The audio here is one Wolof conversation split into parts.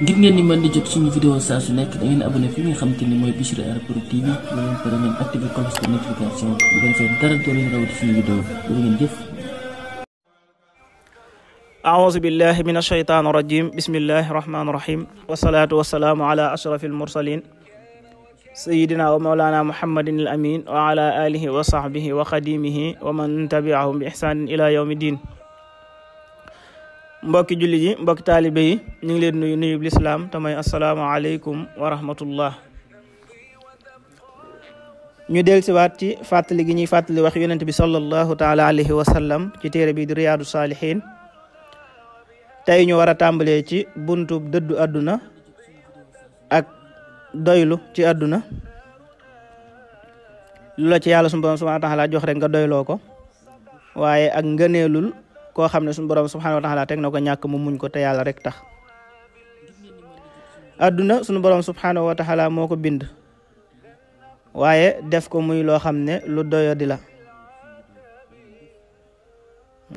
ngir ngeen di mën di jot suñu vidéo saa su nekk da ngeen abonné fi nga xamante ni mooy Bichri Airport TV ba ngeen pare ngeen activé cloche de notification bu ko defee dara doo leen rawati suñu vidéo da ngeen jëf. أعوذ بالله من الشيطان الرجيم بسم الله الرحمن الرحيم والصلاة والسلام على أشرف المرسلين سيدنا ومولانا محمد الأمين وعلى آله وصحبه وخديمه ومن تبعهم بإحسان إلى يوم الدين. mbokki julli ji mbokki taalibe yi ñu ngi leen nuyu bu lislaam te mooy assalaamu aleykum wa rahmatullah. ñu del si waat ci fàttali gi ñuy fàttali wax yonent bi sallallahu taala alayhi wa sallam ci téere bi di riyaadu saalihiin. tey ñu war a tàmbalee ci buntu dëddu àdduna ak doylu ci àdduna. lu la ci yàlla sunu borom subhanahu wa taala jox rek nga doyloo ko waaye ak ngëneelul koo xam ne suñu borom subhanahu wa taala teg na ko ñàkk mu muñ ko te yàlla rek tax. àdduna suñu borom subhanahu wa taala moo ko bind waaye def ko muy loo xam ne lu doyadi la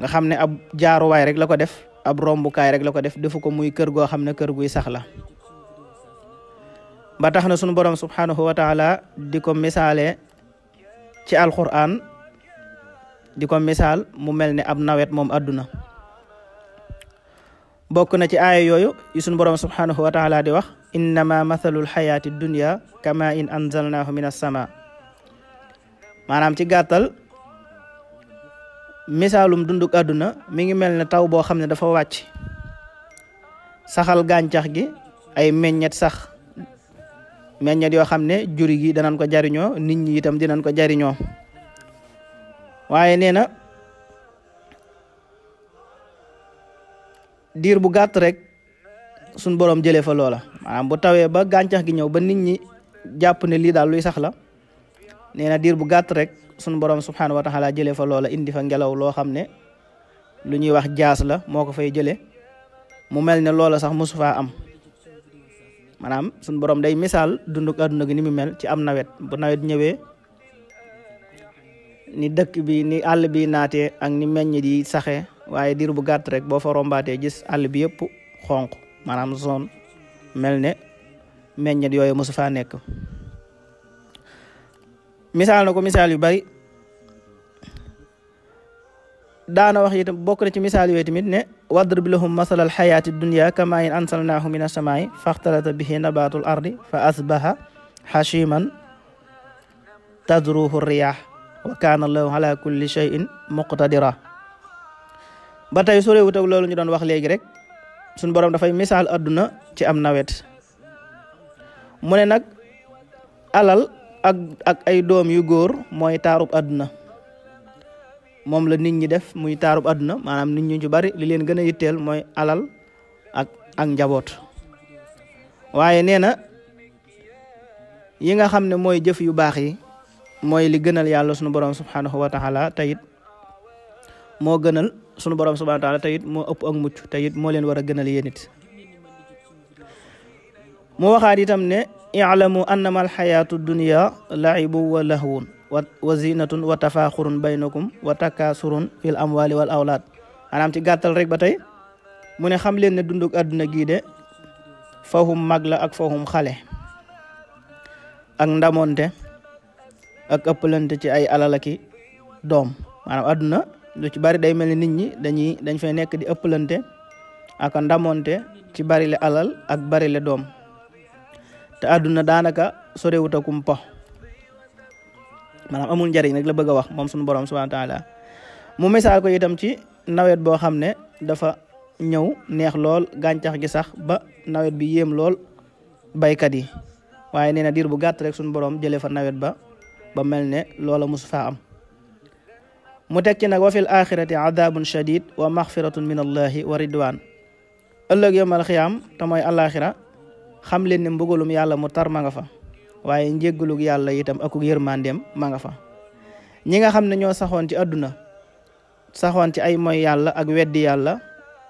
nga xam ne ab jaaruwaay rek la ko def ab rombukaay rek la ko def defu ko muy kër goo xam ne kër guy sax la. ba tax na suñu borom subhanahu wa taala di ko misaale ci alquran di ko misaal mu mel ne ab nawet moom àdduna. bokk na ci aaya yooyu yi sunu borom subhanahu wa taala di wax innama mathalul xayaati dunya kama in anzalnahu min as-sama. maanaam ci gàttal misaalum dunduk àdduna mi ngi mel ne taw boo xam ne dafa wàcc saxal gàncax gi ay meññet sax meññet yoo xam ne juri gi danañ ko jariñoo nit ñi itam dinañ ko jariñoo. waaye nee na diir bu gàtt rek suñ borom jëlee fa loola maanaam bu tawee ba gàncax gi ñëw ba nit ñi jàpp ne lii daal luy sax la nee na diir bu gàtt rek suñ borom subhanahu wa taala jëlee fa loola indi fa ngelaw loo xam ne lu ñuy wax jaas la moo ko fay jëlee mu mel ne loola sax mosu faa am. maanaam suñ borom day misaal dunduk àdduna gi ni mu mel ci am nawet bu nawet ñëwee ni dëkk bi ni àll bi naatee ak ni meññ di saxee waaye diir bu gàtt rek boo fa rombaatee gis àll bi yëpp xonq maanaam zone mel ne meññet yooyu mosu faa nekk. misaal na ko misaal yu bari daana wax itam bokk na ci misaal yooyu tamit ne wadrib lahum masalal xayaati dunya kama in ansalnaahu min as-samaa'i faxtalata bihi nabaatul ardi fa asbaha xashiman tadruhu riyaax wa kaana allahu ala kulli shay'in muqtadira. ba tey sorewut ak loolu ñu doon wax léegi rek suñu borom dafay misaal àdduna ci am nawet mu ne nag alal ak ay doom yu góor mooy taarub àdduna moom la nit ñi def muy taarub àdduna maanaam nit ñu ci bari li leen gën a yitteel mooy alal ak njaboot. waaye nee na yi nga xam ne mooy jëf yu baax yi mooy li gënal yàlla sunu borom subhanahu wa taala tayit moo gënal sunu borom subhanahu wa taala tayit moo ëpp ak mucc tayit moo leen war a gënal yéen it. mu waxaat itam ne i'lamu annama alxayaatu dunya la'ibu wa lahwun wa zinatun wa tafaaxurun baynakum wa takaasurun fil amwali wal awlaad. maanaam ci gàttal rek ba tey mu ne xam leen ne dunduk àdduna gii de fahum mag la ak fahum xale ak ndamonte ak ëppalante ci ay alalaki doom. maanaam àdduna lu ci bari day mel ni nit ñi dañ fay nekk di ëppalante ak ndamonte ci bari le alal ak bari le doom te àdduna daanaka sorewut akum po maanaam amul njariñ rek la bëgg a wax moom suñu borom subhanahu wa taala. mu misaal ko itam ci nawet boo xam ne dafa ñëw neex lool gàncax gi sax ba nawet bi yéem lool baykat yi waaye nee na diir bu gàtt rek suñu borom jëlee fa nawet ba mel ne loola mosu faa am. mu teg ci nag wa fil axirati adabun shadid wa maxfiratun min allahi wa ridwan. ëllëg yawmal xiyaam te mooy alaxira xam leen ne mbugalum yàlla mu tar ma nga fa waaye njéggalug yàlla itam akuk yërmandeem ma nga fa. ñi nga xam ne ñoo saxoon ci àdduna saxoon ci ay mooy yàlla ak weddi yàlla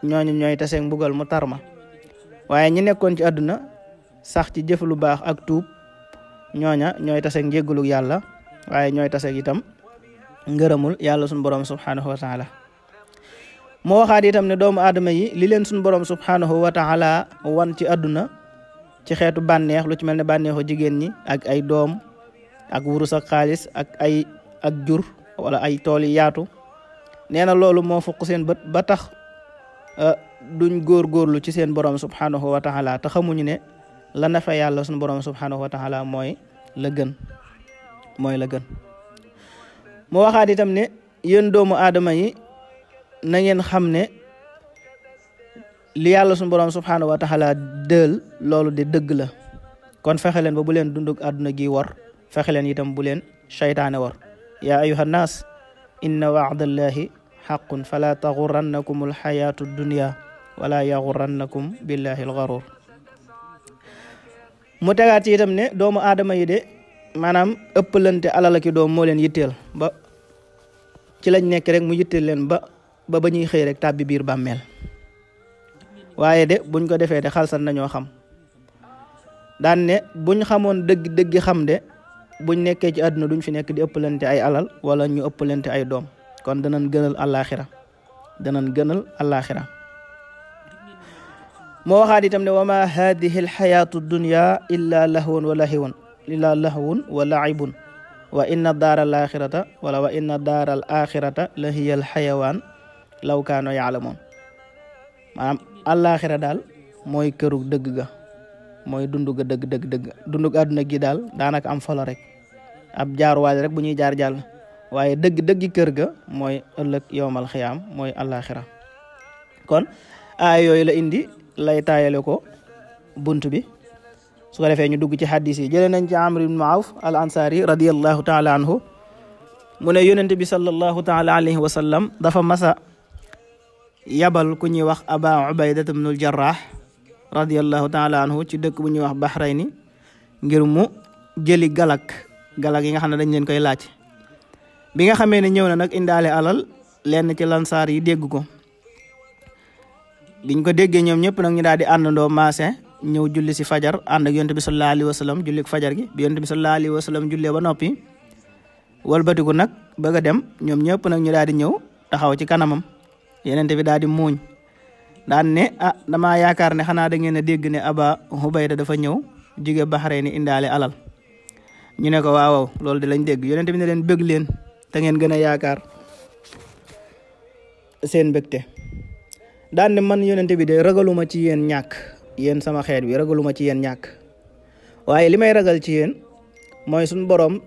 ñooñu ñooy taseeg mbugal mu tar ma waaye ñi nekkoon ci àdduna sax ci jëf lu baax ak tuub ñooña ñooy taseeg njéggalug yàlla waaye ñooy taseeg itam ngërëmul yàlla suñu borom subhanahu wa taala. moo waxaat itam ne doomu aadama yi li leen suñu borom subhanahu wa taala wan ci àdduna ci xeetu bànneex lu ci mel ne bànneexu jigéen ñi ak ay doom ak wurus ak xaalis ak jur wala ay tool yi yaatu nee na loolu moo fukk seen bët ba tax duñ góorgóorlu ci seen borom subhanahu wa taala te xamuñu ne la na fa yàlla suñu borom subhanahu wa taala mooy la gën moo waxaat itam ne yéen doomu aadama yi na ngeen xam ne li yàlla suñu borom subhanahu wa taala dël loolu de dëgg la kon fexe leen ba bu leen dunduk àdduna gi war fexe leen itam bu leen seytaane war yaa ayuha nnaas inna wa'dallahi haqqun fala taxurrannakum alxayatu dunya wala yaxurrannakum billahi alxarur mu tegaat ci itam ne doomu aadama yi de maanaam ëppalante alal ki doom moo leen yitteel ba ci lañ nekk rek mu yitteel leen ba ñuy xëy rek tàbbi biir bàmmeel waaye de buñ ko defee de xalsat nañoo xam daan ne buñ xamoon dëgg xam de buñ nekkee ci àdduna duñ fi nekk di ëppalante ay alal wala ñu ëppalante ay doom kon danañ gënal àllaaxira moo waxaat itam ne wa ma hadihi alxayatu dunya illa lahwun wa laibun wa inna daara al axirata la hiya alxayawaan law kaano yaalamoon maanaam àllaaxira daal mooy këru dëgg ga mooy dundu ga dëgg dundug àdduna gi daal daanaka am folo rek ab jaaruwaale rek bu ñuy jaar jàll waaye dëggi kër ga mooy ëllëg yowmal xiyaam mooy àllaaxira kon aay yooyu la indi lay taayale ko bunt bi su ko defee ñu dugg ci xaddis yi jëlee nañ ci Amr ibn Awf al ansari radiyallahu taala anhu mu ne yonent bi sallallahu taala alayhi wa sallam dafa masa yabal ku ñuy wax Aba Ubaydat ibnul Jarrah radiyallahu taala anhu ci dëkk bu ñuy wax Bahrayni ngir mu jëli galak yi nga xam ne dañ leen koy laaj bi nga xamee ne ñëw na nag indaale alal lenn ci lansaar yi dégg ko biñ ko déggee ñoom ñëpp nag ñu daal di àndandoo maase ñëw julli si fajar ànd ak yonent bi sallallahu alayhi wa sallam julli fajar gi bi yonent bi sallallahu alayhi wa sallam jullee ba noppi walbatiku nag bëgg a dem ñoom ñëpp nag ñu daal di ñëw taxaw ci kanamam yonent bi daal di muuñ daan ne damaa yaakaar ne xanaa da ngeen a dégg ne Aba Ubayda dafa ñëw jóge Bahrayn indaale alal ñu ne ko waaw loolu de lañ dégg yonent bi ne leen bëgg leen te ngeen gën a yaakaar seen mbégte daan ne man yonent bi de ragaluma ci yéen ñàkk yéen sama xeet bi ragaluma ci yéen ñàkk waaye li may ragal ci yéen mooy suñu borom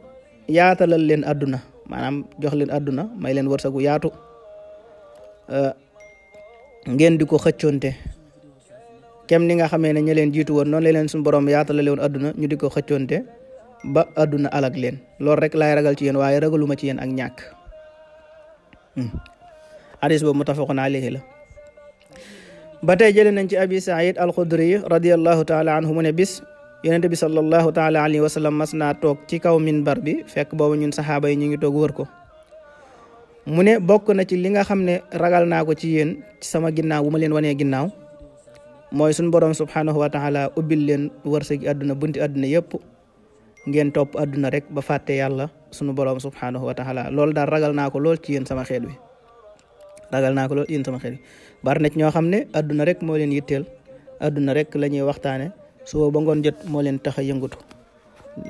yaatalal leen àdduna maanaam jox leen àdduna may leen wërsëgu yaatu ngeen di ko xëccoonte kem ni nga xamee ne ña leen jiitu woon noonu la leen suñu borom yaatalal woon àdduna ñu di ko xëccoonte ba àdduna alag leen loolu rek laay ragal ci yéen waaye ragaluma ci yéen ak ñàkk hadis boobu muttafaqun alayhi la ba tey jëlee nañ ci abi said alxudri radiallahu taala anhu mu ne bis yonente bi sallallahu taala alayhi wa sallam mas naa toog ci kaw minbar bi fekk boobu ñun saxaaba yi ñu ngi toog wër ko mu ne bokk na ci li nga xam ne ragal naa ko ci yéen ci sama ginnaaw bu ma leen wanee ginnaaw mooy suñu borom subhanahu wa taala ubbil leen wërsëgi àdduna bunti àdduna yëpp ngeen topp àdduna rek ba fàtte yàlla suñu borom subhanahu wa taala loolu daal ragal naa ko lool ci yéen sama xeet wi bari na ci ñoo xam ne àdduna rek moo leen yitteel àdduna rek la ñuy waxtaane suba ba ngoon jot moo leen tax a yëngatu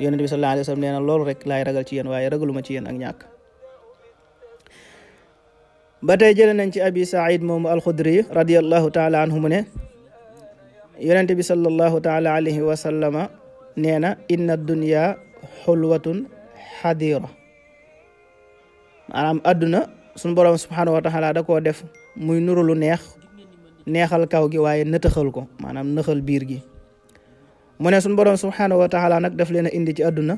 yonent bi sallallahu alayhi wa sallam nee na loolu rek laay ragal ci yéen waaye ragaluma ci yéen ak ñàkk ba tey jëlee nañ ci abi said moomu alxudri radiallahu taala anhu mu ne yonent bi sallallahu taala alayhi wa sallama nee na inna dunya xulwatun xadira maanaam àdduna suñu borom subhanahu wa taala da koo def muy nuru lu neexal kaw gi waaye nëtëxal ko maanaam nëxal biir gi mu ne suñu borom subhanahu wa taala nag daf leen a indi ci àdduna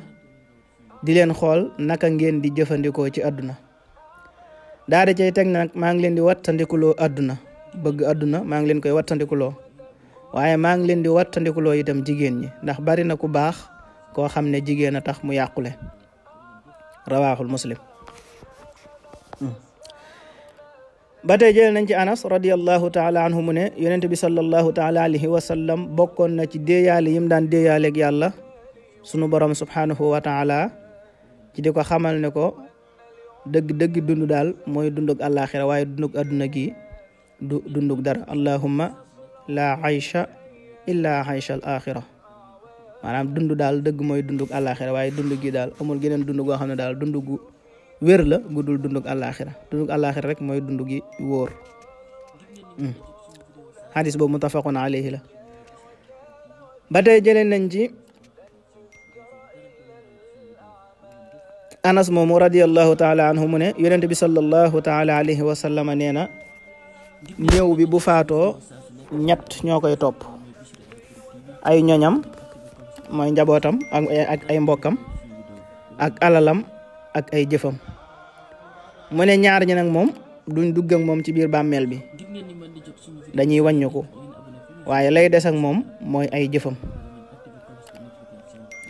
di leen xool naka ngeen di jëfandikoo ci àdduna daa di cay teg nag maa ngi leen di wattandikuloo àdduna bëgg àdduna maa ngi leen koy wattandikuloo waaye maa ngi leen di wattandikuloo itam jigéen ñi ndax bari na ku baax koo xam ne jigéen a tax mu yàqule rawaaxul muslim ba tey jëlee nañ ci anas radiallahu taala anhu mu ne yonent bi sallallahu taala alayhi wa sallam bokkoon na ci déeyaale yim daan déeyaaleeg yàlla sunu borom subhanahu wa taala ci di ko xamal ne ko dëgg dund daal mooy dundug àllaaxira waaye dundug àdduna gi du dundug dara. allahumma la aysha illa aysha al axira, maanaam dund daal dëgg mooy dundug àllaaxira, waaye dund gi daal amul geneen dund goo xam ne daal dund gu wér la gu dul dundug àllaaxira. dundug àllaaxira rek mooy dund gi wóor. xadis boobu muttafaqun alayhi la. ba tey jëlee nañ ci Anas moomu radiyallahu taala anhu mu ne yonent bi sallallahu taala alayhi wa sallama nee na néew bi bu faatoo ñett ñoo koy topp: ay ñoñam mooy njabootam ak ay mbokkam, ak alalam ak ay jëfam. mu ne ñaar ñi nag moom duñ dugg ak moom ci biir bàmmeel bi, dañuy wàññi ko, waaye lay des ak moom mooy ay jëfam.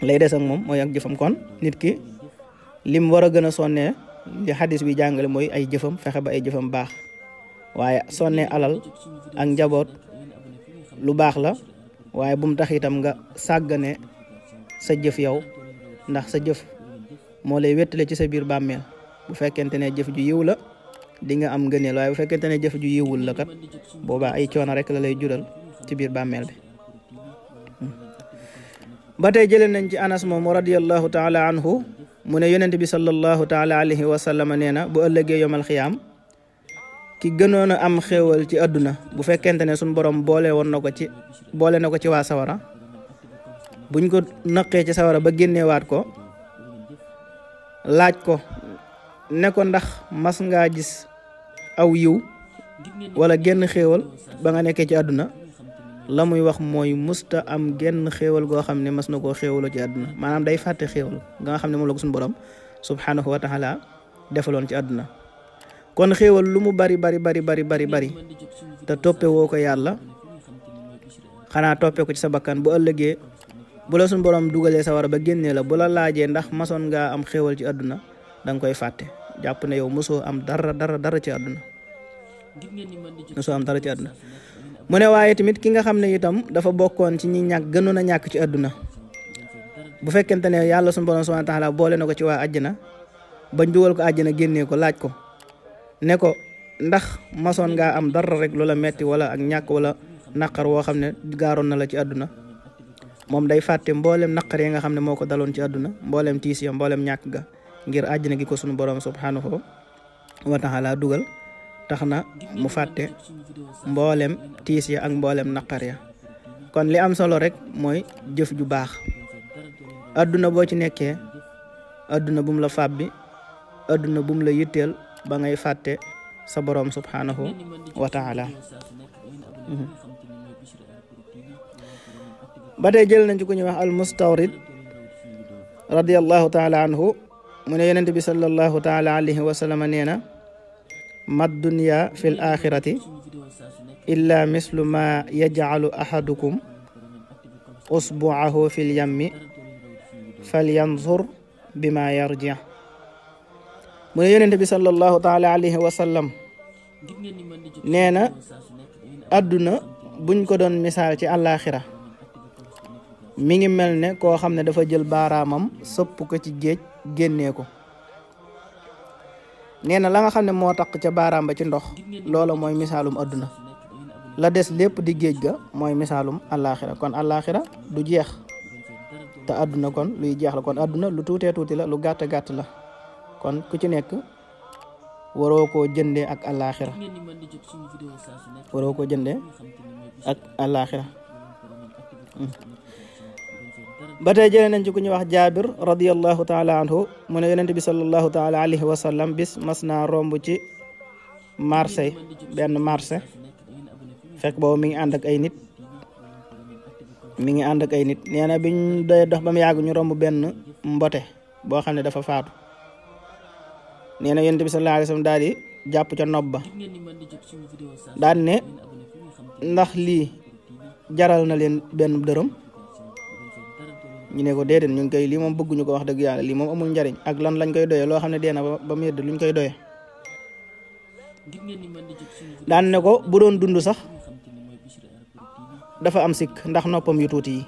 lay des ak moom mooy ak jëfam. kon nit ki lim war a gën a sonnee li xadis bi jàngale mooy ay jëfam, fexe ba ay jëfam baax. waaye sonnee alal ak njaboot lu baax la, waaye bu mu tax itam nga sàggane sa jëf yow, ndax sa jëf moo lay wéttale ci sa biir bàmmeel. bu fekkente ne jëf ju yiw la di nga am ngëneel, waaye bu fekkente ne jëf ju yiwul la kat boobaa ay coono rek la lay jural ci biir bàmmeel bi. ba tey jëlee nañ ci Anas moom radiyallahu taala anhu mu ne yonent bi sallallahu taala alayhi wa sallam nee na bu ëllëgee yomal xiyaam ki gënoon a am xéewal ci àdduna, bu fekkente ne suñ borom boole na ko ci waa sawara, buñ ko naqee ci sawara ba génneewaat ko, laaj ko ne ko ndax mas ngaa gis aw yiw wala genn xéewal ba nga nekkee ci àdduna, la muy wax mooy musta am genn xéewal goo xam ne mas na koo xéewaloo ci àdduna. maanaam day fàtte xéewal nga xam ne moom la ko suñu borom subhanahu wa taala defaloon ci àdduna. kon xéewal lu mu bari te toppe woo ko yàlla, xanaa toppe ko ci sa bakkan, bu ëllëgee bu la suñu borom dugalee sa war ba génnee la, bu la laajee ndax masoon ngaa am xéewal ci àdduna, da nga koy fàtte, jàpp ne yow mosoo am dara ci àdduna. mu ne waaye tamit ki nga xam ne itam dafa bokkoon ci ñi gënoon a ñàkk ci àdduna, bu fekkente ne yàlla suñu borom subhanahu wa taala boole na ko ci waa àjjana, bañ dugal ko àjjana génnee ko, laaj ko ne ko ndax masoon ngaa am dara rek loola metti wala ak ñàkk wala naqar woo xam ne gaaroon na la ci àdduna, moom day fàtte mboolem naqar yi nga xam ne moo ko daloon ci àdduna, mboolem tiis ya, mboolem ñàkk ga, ngir àjjana gi ko suñu borom subhanahu wa taala dugal, tax na mu fàtte mboolem tiis ya ak mboolem naqar ya. kon li am solo rek mooy jëf ju baax. àdduna boo ci nekkee, àdduna bum la fàbbi, àdduna bum la yitteel ba ngay fàtte sa borom subhanahu wa taala. ba tey jël nañ ci ku ñuy wax al mustawrid radiyallahu taala anhu mu ne yonent bi sallallahu taala alayhi wa sallam nee na mad dunya fil axirati illa mislu ma yajcalu ahadukum usbuahu fil yammi falyanzur bima yarji. mu ne yonent bi sallallahu taala alayhi wa sallam nee na adduna buñ ko doon misaal ci àllaaxira mi ngi mel ne koo xam ne dafa jël baaraamam sëpp ko ci géej génnee ko. nee na la nga xam ne moo taq ca baaraam ba ci ndox, loola mooy misaalum adduna, la des lépp di géej ga mooy misaalum àllaaxira. kon àllaaxira du jeex, te adduna kon luy jeex la. kon adduna lu tuutee tuuti la, lu gàtt la. kon ku ci nekk waroo koo jëndee ak àllaaxira, ba tey jëlee nañ ci ku ñuy wax Jaabir radiyallahu taala anhu mu ne yonent bi sallallahu taala alayhi wa sallam bis mas naa romb ci benn marché, fekk boobu mi ngi ànd ak ay nit. nee na biñ doy dox ba mu yàgg ñu romb benn mbote boo xam ne dafa faatu. nee na yonent bi sallallahu alayhi wa sallam daal di jàpp ca nopp ba, daal ne ndax lii jaral na leen benn dërëm. ñu ne ko déedéet, ñun koy lii moom bëgguñu ko, wax dëgg yàlla lii moom amul njariñ. ak lan lañ koy doyee loo xam ne dee na ba mu yëdd luñ koy doyee. daan ne ko bu doon dund sax dafa am sikk ndax noppam yu tuuti yi,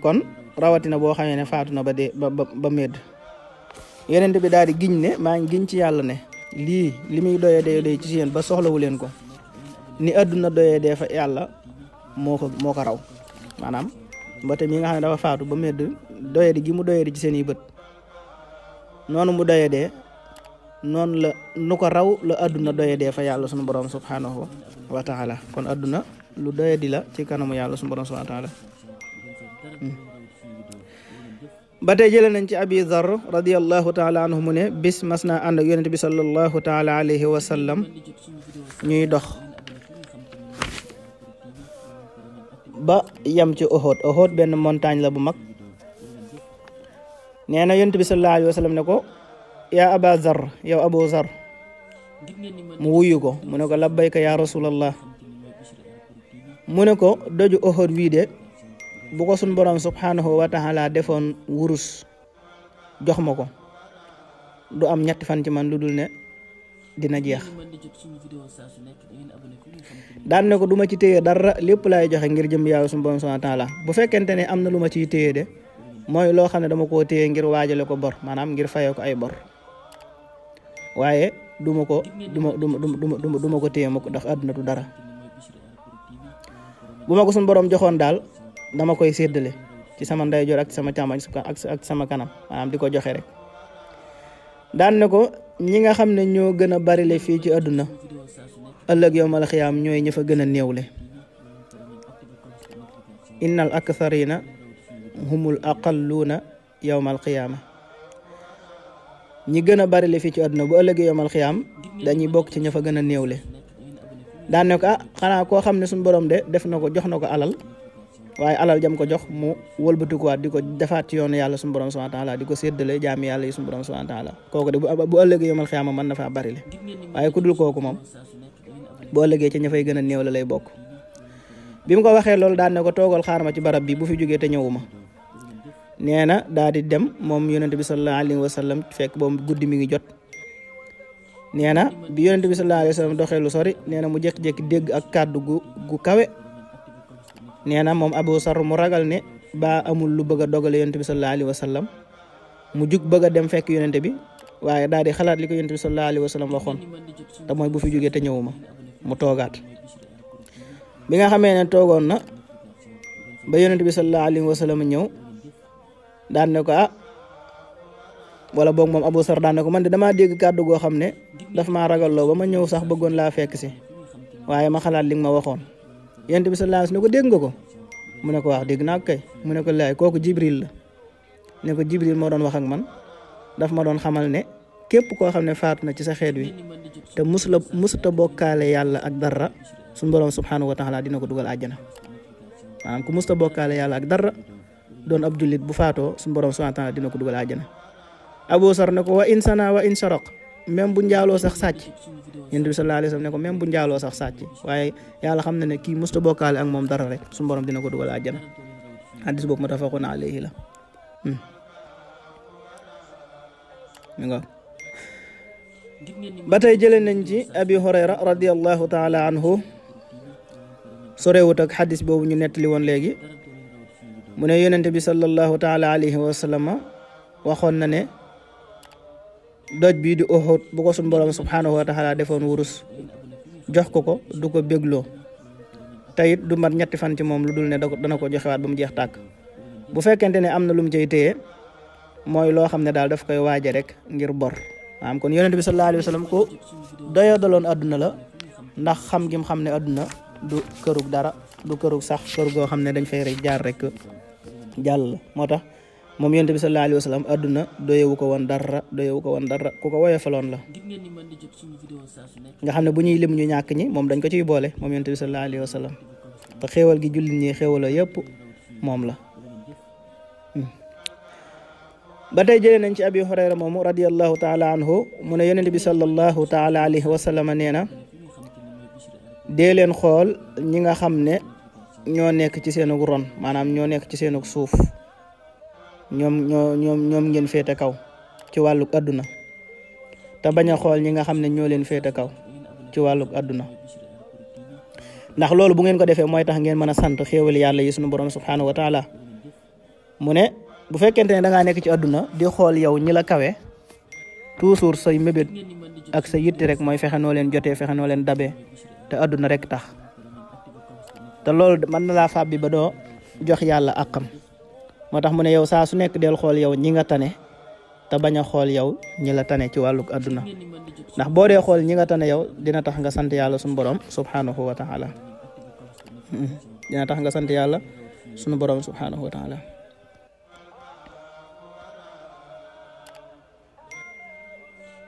kon rawatina boo xamee ne faatu na ba dee ba medd. yeneen bi daal di giñ ne maa ngi giñ ci yàlla ne lii li muy doyee day ci yéen ba soxlawu leen ko, ni àdduna doyee dee fa yàlla moo ko raw maanaam mboote mi nga xam ne dafa faatu ba medd doyee di gi mu doyee di ci seen i bët noonu mu doyee dee noonu la nu ko raw la àdduna doyee dee fa yàlla sunu borom subhanahu wa taala kon àdduna lu doyee di la ci kanamu yàlla sunu borom subhanahu wa taala ba tey jëlee nañ ci abi dhar radiyallahu taala anhu mu ne bis mas naa ànd ak yonente bi sallallahu taala alayhi wa sallam ñuy dox ba yam ci Uhud benn montagne la bu mag nee na yonente bi sallallahu alayhi wa sallam ne ko yaa aba dhar yow abu dhar mu wuyu ko mu ne ko labbayka ya rasulallah mu ne ko doju Uhud wii de bu ko sun borom subhanahu wa taala defoon wurus jox ma ko du am ñetti fan ci man lu dul ne dina jeex daan ne ko du ma ci téye dara lépp laay joxe ngir jëm yàlla sun borom subhanahu wa taala bu fekkente ne am na lu ma ciy téye de mooy loo xam ne dama koo téye ngir waajale ko bor maanaam ngir fayoo ko ay bor waaye duma ko téye ma ko ndax àdduna du dara bu ma ko sun borom joxoon daal dama koy séddale ci sama ndeyjoor ak sama càmmoñ ak sama kanam maanaam di ko joxe rek daan ne ko ñi nga xam ne ñoo gën a bari le fii ci àdduna ëllëg yawmal xiyaam ñooy ña fa gën a néewle innal aktharina humul aqalluuna yawmal xiyaama ñi gën a bari le fii ci àdduna bu ëllëg yawmal xiyaam dañuy bokk ci ña fa gën a néewle daan ne ko xanaa koo xam ne suñu borom de def na ko jox na ko alal waaye alal jam ko jox mu wëlbatikuwaat di ko defaat ci yoonu yàlla suñu borom subhanahu wa taala di ko séddale jaami yàlla yi suñu borom subhanahu wa taala kooku de bu ëllëgee yomal xiyaama mën na faa bari le waaye ku dul kooku moom bu ëllëgee ci ña fay gën a néew la lay bokk bi mu ko waxee loolu daan ne ko toogal xaar ma ci barab bi bu fi jógee te ñëwuma nee na daa di dem moom yonente bi sallallahu alayhi wa sallam fekk boobu guddi mi ngi jot nee na bi yonente bi sallallahu alayhi wa sallam doxee lu sori nee na mu jékki-jékki dégg ak kàddu gu kawe nee na moom Abu Sarr mu ragal ne ba amul lu bëgg a dogale yonente bi sallallahu alayhi wa sallam mu jug bëgg a dem fekk yonente bi waaye daal di xalaat li ko yonente bi sallallahu alayhi wa sallam waxoon te mooy bu fi jógee te ñëwuma mu toogaat bi nga xamee ne toogoon na ba yonente bi sallallahu alayhi wa sallam ñëw daan ne ko wala boog moom Abu Sarr daan ne ko man de damaa dégg kàddu goo xam ne daf maa ragalloo ba ma ñëw sax bëggoon laa fekk si waaye ma xalaat li nga ma waxoon yonent bi sallallahu alayhi wasallam ne ko dégg nga ko mu ne ko wax dégg naa ko kay mu ne ko laay kooku Jibril la ne ko Jibril moo doon wax ak man daf ma doon xamal ne képp koo xam ne faatu na ci sa xeet wi te musuta bokkaale yàlla ak dara suñu borom subhanahu wa taala dina ko dugal àjjana maanaam ku musuta bokkaale yàlla ak dara doon ab jullit bu faatoo suñu borom subhanahu wa taala dina ko dugal àjjana Abu Sarr ne ko wa in sana wa in saraq même bu njaaloo sax sàcc yonent bi sallallahu alayhi wasallam ne ko même bu njaaloo sax sàcc waaye yàlla xam na ne kii musta bokkaale ak moom dara rek suñu borom dina ko dugal àjjana hadis boobu muttafaqun alayhi la ba tey jëlee nañ ci Abi Hurayra radiyallahu taala anhu sorewut ak hadis boobu ñu nettali woon léegi mu ne yonent bi sallallahu taala alayhi wasallam waxoon na ne doj bii di Uhud bu ko suñu borom subhanahu wa taala defoon wurus jox ko du ko bégloo te it du mat ñetti fan ci moom lu dul ne dana ko joxewaat ba mu jeex tàkk bu fekkente ne am na lu mu cay téye mooy loo xam ne daal daf koy waaje rek ngir bor maanaam kon yonent bi sallallahu alayhi wa sallam ko doyoo daloon adduna la ndax xam gim xam ne adduna du kërug dara du kërug sax kër goo xam ne dañ fay rek jaar rek jàll moo tax moom yonent bi sallallahu alayhi wa sallam adduna doyewu ko woon dara ku ko woyofaloon la nga xam ne bu ñuy lim ñu ñàkk ñi moom dañ ko ciy boole moom yonent bi sallallahu alayhi wa sallam te xéewal gi jullit ñi xéewaloo yëpp moom la ba tey jëlee nañ ci Abi Hurayra moomu radiyallahu taala anhu mu ne yonent bi sallallahu taala alayhi wa sallam nee na dee leen xool ñi nga xam ne ñoo nekk ci seenug ron maanaam ñoo nekk ci seenug suuf ñoom ngeen féete kaw ci wàllug adduna te bañ a xool ñi nga xam ne ñoo leen féete kaw ci wàllug adduna ndax loolu bu ngeen ko defee mooy tax ngeen mën a sant xéewali yàlla yi sunu borom subhanahu wa taala mu ne bu fekkente ne da ngaa nekk ci adduna di xool yow ñi la kawe toujours say mébét ak sa yitte rek mooy fexe noo leen jotee fexe noo leen dabee te àdduna rek tax te loolu mën na laa fàbbi ba doo jox yàlla àqam moo tax mu ne yow saa su nekk del xool yow ñi nga tane te bañ a xool yow ñi la tane ci wàlluk àdduna ndax boo dee xool ñi nga tane yow dina tax nga sant yàlla suñu borom subhanahu wa taala dina tax nga sant yàlla suñu borom subhanahu wa taala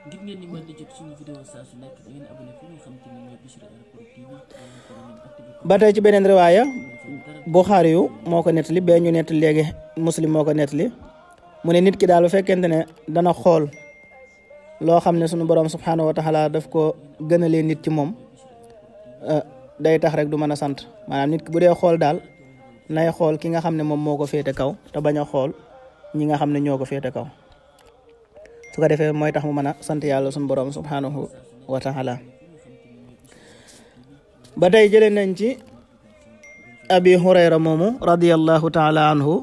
ngir ngeen ni mën di jot suñu vidéo saa su nekk da ngeen abonné fi nga xam te ni mooy Bichri Airport TV ba tey ci beneen riwaaya Buxaari yu moo ko nettali bee ñu nettali léegi Muslim moo ko nettali mu ne nit ki daal bu fekkente ne dana xool loo xam ne sunu borom subhanahu wa taala daf ko gënalee nit ci moom day tax rek du mën a sant maanaam nit ki bu dee xool daal nay xool ki nga xam ne moom moo ko féete kaw te bañ a xool ñi nga xam ne ñoo ko féete kaw su ko defee mooy tax mu mën a sant yàlla sunu borom subhanahu wa taala ba tey jëlee nañ ci abi hurayra moomu radiyallahu taala anhu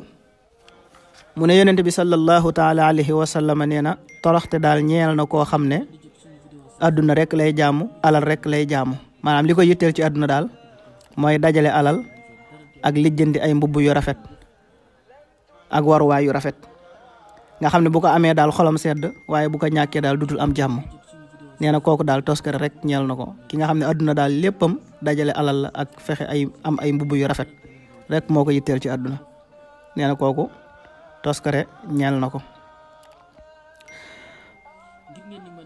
mu ne yonent bi sallallahu taala alayhi wa sallam nee na toroxte daal ñeel na koo xam ne adduna rek lay jaamu alal rek lay jaamu maanaam li ko yitteel ci adduna daal mooy dajale alal ak lijjanti ay mbubb yu rafet ak waruwaay yu rafet nga xam ne bu ko amee daal xolam sedd waaye bu ko ñàkkee daal dutul am jàmm nee na kooku daal toskare rek ñeel na ko ki nga xam ne adduna daal léppam dajale alal la ak fexe am ay mbubb yu rafet rek moo ko yitteel ci adduna nee na kooku toskare ñeel na ko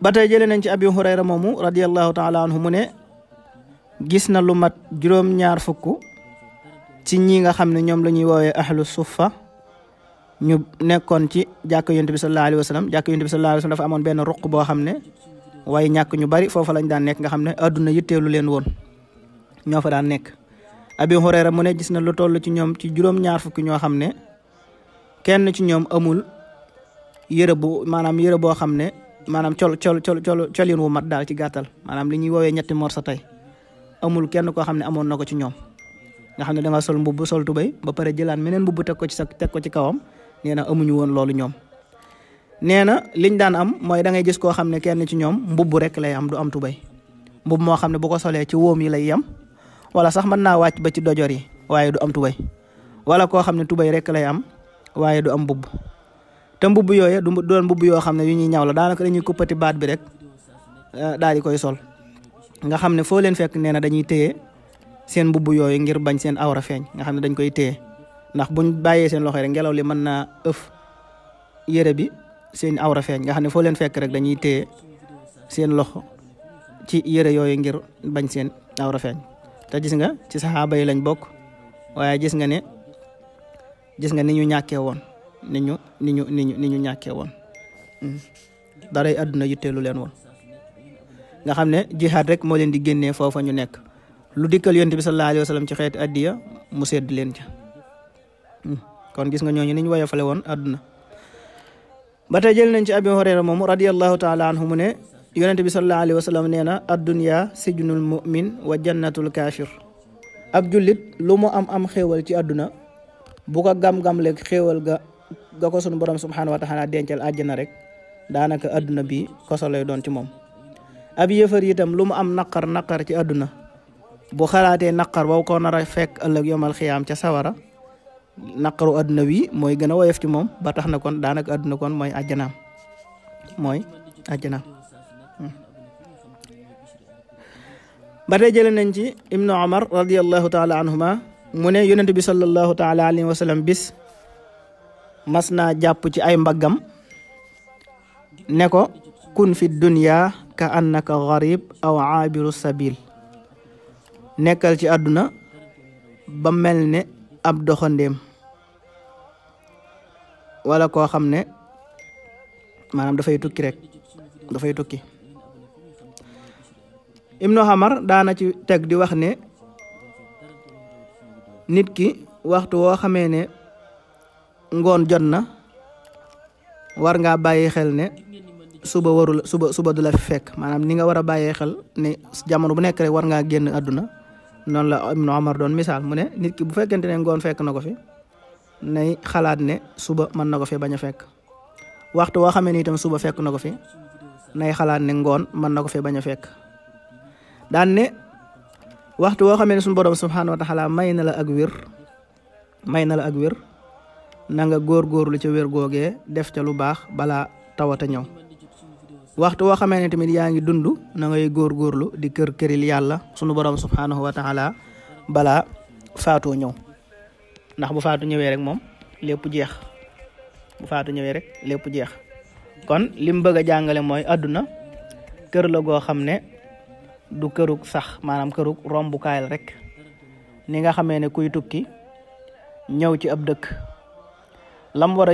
ba tey jëlee nañ ci abi hurayra moomu radiyallahu taala anhu mu ne gis na lu mat juróom-ñaar fukk ci ñi nga xam ne ñoom la ñuy woowee ahlu suffa ñu nekkoon ci jàkk yonent bi sallallahu alayhi wa sallam jàkk yonent bi sallallahu alayhi wa sallam dafa amoon benn ruq boo xam ne waaye ñàkk ñu bari foofa lañ daan nekk nga xam ne adduna yitteelu leen woon ñoo fa daan nekk abi hurayra mu ne gis na lu toll ci ñoom ci juróom-ñaar fukki ñoo xam ne kenn ci ñoom amul yëre boo xam ne maanaam colin wu mat daal ci gàttal maanaam li ñuy woowee ñetti morsa tey amul kenn koo xam ne amoon na ko ci ñoom nga xam ne da nga sol mbubb sol tubéy ba pare jëlaat meneen mbubb teg ko ci kawam nee na amuñu woon loolu ñoom nee na liñ daan am mooy da ngay gis koo xam ne kenn ci ñoom mbubb rek lay am du am tubéy mbubb moo xam ne bu ko solee ci wóom yi lay yem wala sax mën naa wàcc ba ci dojor yi waaye du am tubéy wala koo xam ne tubéy rek lay am waaye du am mbubb te mbubb yooyu du doon mbubb yoo xam ne yu ñuy ñaw la daanaka dañuy kuppati baat bi rek daal di koy sol nga xam ne foo leen fekk nee na dañuy téye seen mbubb yooyu ngir bañ seen awra feeñ nga xam ne dañ koy téye ndax buñ bàyyee seen loxo rek ngelaw li mën naa ëf yére bi seen awra feeñ nga xam ne foo leen fekk rek dañuy téye seen loxo ci yére yooyu ngir bañ seen awra feeñ te gis nga ci saxaaba yi lañ bokk waaye gis nga ni ñu ñàkkee woon ni ñu ñàkkee woon daray àdduna yitteelu leen woon nga xam ne jihaad rek moo leen di génnee foofa ñu nekk lu dikkal yonent bi sallallahu alayhi wa sallam ci xeeti addiya mu sedd leen ca kon gis nga ñooñu ni ñu woyofale woon àdduna ba tey jël nañ ci abi hurayra moomu radiyallahu taala anhu mu ne yonent bi sallallahu alayhi wa sallam nee na addunya sijnul mu'min wa jannatul kaafir ab jullit lu mu am xéewal ci àdduna bu ko gam-gam leeg xéewal ga ko sunu borom subhanahu wa taala dencal àjjana rek daanaka àdduna bi koso lay doon ci moom ab yëfar itam lu mu am naqar ci àdduna bu xalaatee naqar boo ko nar a fekk ëllëg yomal xiyaam ca sawara naqaru àdduna wi mooy gën a woyof ci moom ba tax na kon daanaka àdduna kon mooy àjjanaam ba tey jëlee nañ ci ibnu umar radiyallahu taala anhuma mu ne yonent bi sallallahu taala alayhi wa sallam bis mas naa jàpp ci ay mbaggam ne ko kun fi dunya ka annaka gharib aw aabiru sabil nekkal ci àdduna ba mel ne ab doxandéem wala koo xam ne maanaam dafay tukki ibnu Umar daana ci teg di wax ne nit ki waxtu woo xamee ne ngoon jot na war ngaa bàyyi xel ne suba du la fi fekk maanaam ni nga war a bàyyee xel ne jamono bu nekk rek war ngaa génn àdduna noonu la ibnu Umar doon misaal mu ne nit ki bu fekkente ne ngoon fekk na ko fi nay xalaat ne suba mën na ko fi bañ a fekk waxtu woo xamee ni itam suba fekk na ko fi nay xalaat ne ngoon mën na ko fi bañ a fekk daan ne waxtu woo xamee ne suñu borom subhanahu wa taala may na la ak wér na nga góorgóorlu ca wér googee def ca lu baax balaa tawata ñëw. waxtu woo xamee ne tamit yaa ngi dund na ngay góorgóorlu di këril yàlla sunu borom subhanahu wa taala balaa faatoo ñëw, ndax bu faatu ñëwee rek moom lépp jeex. kon lim bëgg a jàngale mooy àdduna kër la goo xam ne du kërug sax, maanaam kërug rombukaay la rek. ni nga xamee ne kuy tukki ñëw ci ab dëkk lam war a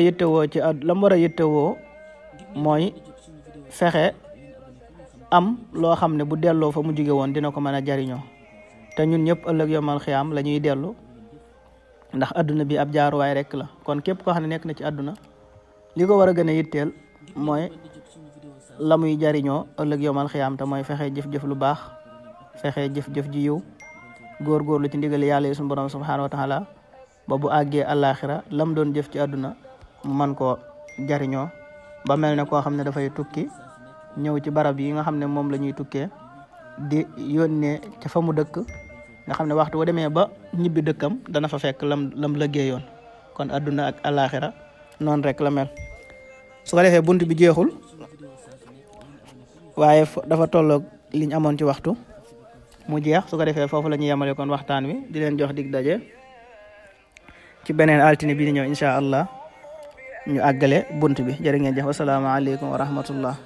yittewoo mooy fexe am loo xam ne bu delloo fa mu jóge woon dina ko mën a jariñoo. te ñun ñëpp ëllëg yomal xiyaam la ñuy dellu, ndax adduna bi ab jaaruwaay rek la. kon képp koo xam ne nekk na ci adduna li ko war a gën a yitteel mooy la muy jariñoo ëllëg yomal xiyaam te mooy fexe jëf-jëf lu baax, fexe jëf-jëf ji yiw, góorgóorlu ci ndigal yàlla yi suñu borom subhanahu wa taala ba bu àggee àllaaxira lam doon jëf ci àdduna mu man koo jariñoo, ba mel ne koo xam ne dafay tukki ñëw ci barab yi nga xam ne moom la ñuy tukkee di yónnee ca fa mu dëkk, nga xam ne waxtu wa demee ba ñibbi dëkkam dana fa fekk lam liggéeyoon. kon àdduna ak àllaaxira noonu rek la mel. su ko defee bunt bi jeexul waaye dafa tolloog liñ amoon ci waxtu mu jeex. su ko defee foofu la ñuy yemale kon waxtaan wi, di leen jox dig daje ci beneen altine bi di ñëw incha allah ñu àggale bunt bi. jërë ngeen jëf, wasalaamaaleykum wa rahmatullah.